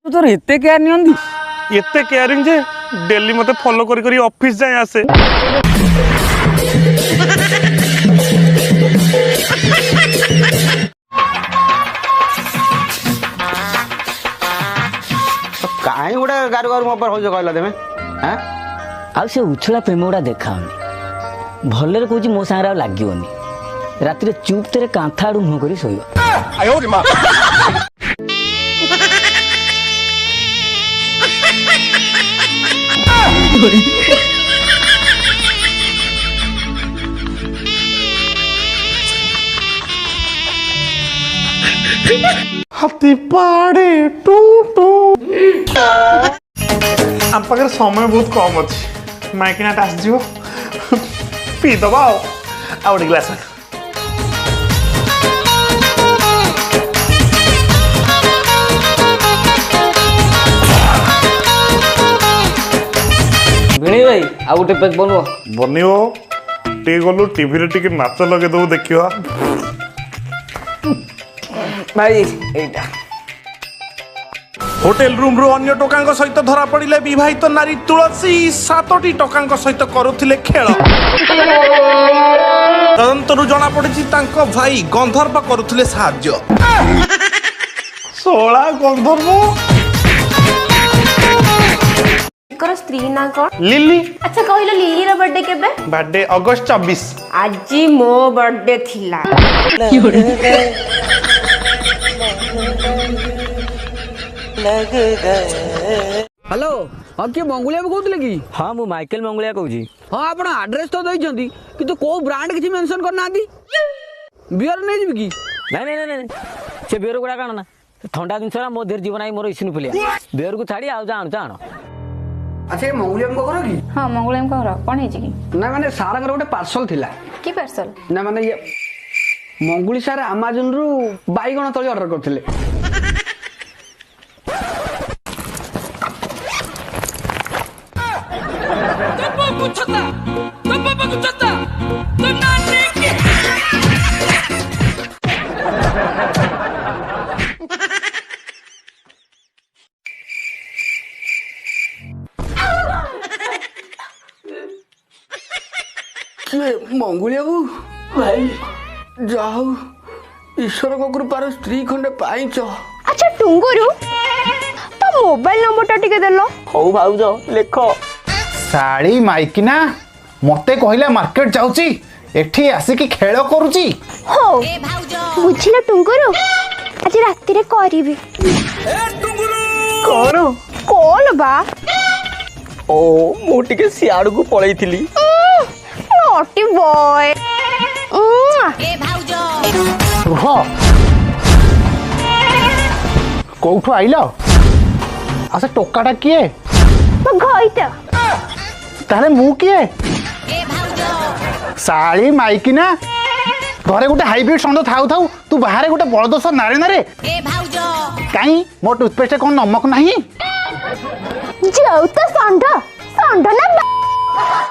ତୋର ଏତେ କେୟାର ନିଅନ୍ତି? ଏତେ କେୟାରିଂ ଯେ ଡେଲି ମତେ ଫଲୋ କରି କରି ଅଫିସ ଯାଏ ଆସେ। କାହିଁ ଗୋଟେ ଗାରୁ ଗାରୁ ମୋ ଉପରେ ହଉଛ କହିଲ ତମେ? ଆଁ, ଆଉ ସେ ଉଛୁଳା ପ୍ରେମ ଗୁଡ଼ା ଦେଖାଅନି। ଭଲରେ କହୁଛି, ମୋ ସାଙ୍ଗରେ ଆଉ ଲାଗିବନି। ରାତିରେ ଚୁପ୍ କାନ୍ଥ ଆଡୁ ମୁହଁ କରି ଶୋଇବ। ହାତୀ ପାଡ଼େ ଟୁ ଟୁ। ଆମ ପାଖରେ ସମୟ ବହୁତ କମ ଅଛି। ମାଇକିନାଟା ଆସିଯିବ, ପିଇଦବା। ଆଉ ଆଉ ଗୋଟେ ଗ୍ଲାସ। ଭିଣେଇ ଭାଇ, ଆଉ ଗୋଟେ ପେକ୍ ବନୁଅ। ବନିବ, ଟିକେ ଗଲୁ ଟିଭିରେ ଟିକେ ନାଚ ଲଗେଇ ଦବୁ, ଦେଖିବା। ଭାଇ, ଏଇଟା। ହୋଟେଲ ରୁମ୍ରୁ ଅନ୍ୟ ଟୋକାଙ୍କ ସହିତ ଧରା ପଡ଼ିଲେ ବିବାହିତ ନାରୀ ତୁଳସୀ। 7ଟି ଟୋକାଙ୍କ ସହିତ କରୁଥିଲେ ଖେଳ। ତଦନ୍ତରୁ ଜଣାପଡ଼ିଛି ତାଙ୍କ ଭାଇ ଗନ୍ଧର୍ବ କରୁଥିଲେ ସାହାଯ୍ୟ। ଶୋଳା ଗନ୍ଧର୍ବ। ଙ୍କର ସ୍ତ୍ରୀ ନା କଣ? ଲିଲି। ଆଚ୍ଛା କହିଲ, ଲିଲିର ବର୍ଥଡେ କେବେ? Birthday August 24। ଆଜି ମୋ ବର୍ଥଡେ ଥିଲା। ହ୍ୟାଲୋ, ହଁ, କିଏ ମଙ୍ଗୁଳିଆ ବାବୁ କହୁଥିଲେ କି? ହଁ, ମୁଁ ମାଇକେଲ ମଙ୍ଗୁଳିଆ କହୁଛି। ହଁ, ଆପଣ ଆଡ୍ରେସ୍ ତ ଦେଇଛନ୍ତି, କିନ୍ତୁ କୋଉ ବ୍ରାଣ୍ଡ କିଛି ମେନସନ୍ କରିନାହାନ୍ତି। ବିୟର ନେଇଯିବି କି? ନାଇଁ ନାଇଁ ନାଇଁ ନାଇଁ, ସେ ବିୟର ଗୁଡ଼ାକ ଆଣ ନା। ଥଣ୍ଡା ଜିନିଷ ମୋ ଦେହରେ ଯିବ ନାହିଁ, ମୋର ଇସିନୋଫିଲିଆ। ବିୟରକୁ ଛାଡ଼ି ଆଉ ଯାହା ଆଣୁଛ ଆଣ। ଆଚ୍ଛା, ଏ ମଙ୍ଗୁଳିଆଙ୍କ ଘର କି? ହଁ, ମଙ୍ଗୁଳିଆଙ୍କ ଘର। କଣ ହେଇଛି କି? ନା ମାନେ, ସାରଙ୍କର ଗୋଟେ ପାର୍ସଲ ଥିଲା। କି ପାର୍ସଲ? ନା ମାନେ, ଇଏ ମଙ୍ଗୁଳି ସାର୍ ଆମାଜନରୁ ବାଇଗଣ ତଳି ଅର୍ଡର କରିଥିଲେ। କିଏ ମଙ୍ଗୁଳି ବାବୁ? ଭାଇ, ଯାହା ହଉ ଈଶ୍ୱରଙ୍କ କୃପାରୁ ସ୍ତ୍ରୀ ଖଣ୍ଡେ ପାଇଛ। ଆଚ୍ଛା ଟୁଙ୍ଗୁରୁ, ତୋ ମୋବାଇଲ ନମ୍ବରଟା ଟିକେ ଦେଲ। ହଉ ଭାଉଜ, ଲେଖ। ଶାଳୀ ମାଇକିନା ମତେ କହିଲା ମାର୍କେଟ ଯାଉଛି, ଏଠି ଆସିକି ଖେଳ କରୁଛି। ହଉ ବୁଝିଲ ଟୁଙ୍ଗୁରୁ, ଆଜି ରାତିରେ କରିବି। କଣ? କଣ ବା? ଓ, ମୁଁ ଟିକେ ସିଆଡ଼କୁ ପଳେଇଥିଲି। ନଟି ବୟ। ରୁହ, କୋଉଠୁ ଆଇଲ? ଆଉ ସେ ଟୋକାଟା କିଏ? ମୋ ଘଇତା। ତାହେଲେ ମୁଁ କିଏ? ଶାଳୀ ମାଇକିନା, ଘରେ ଗୋଟେ ହାଇବ୍ରିଡ ଷଣ୍ଢ ଥାଉ ଥାଉ ତୁ ବାହାରେ ଗୋଟେ ବଳଦ ସହ ନାରେ ନାରେ। କାଇଁ, ମୋ ଟୁଥପେଷ୍ଟ କଣ ନମକ ନାହିଁ? ଯୋଉ ତ ଷଣ୍ଢ, ଷଣ୍ଢ ନା।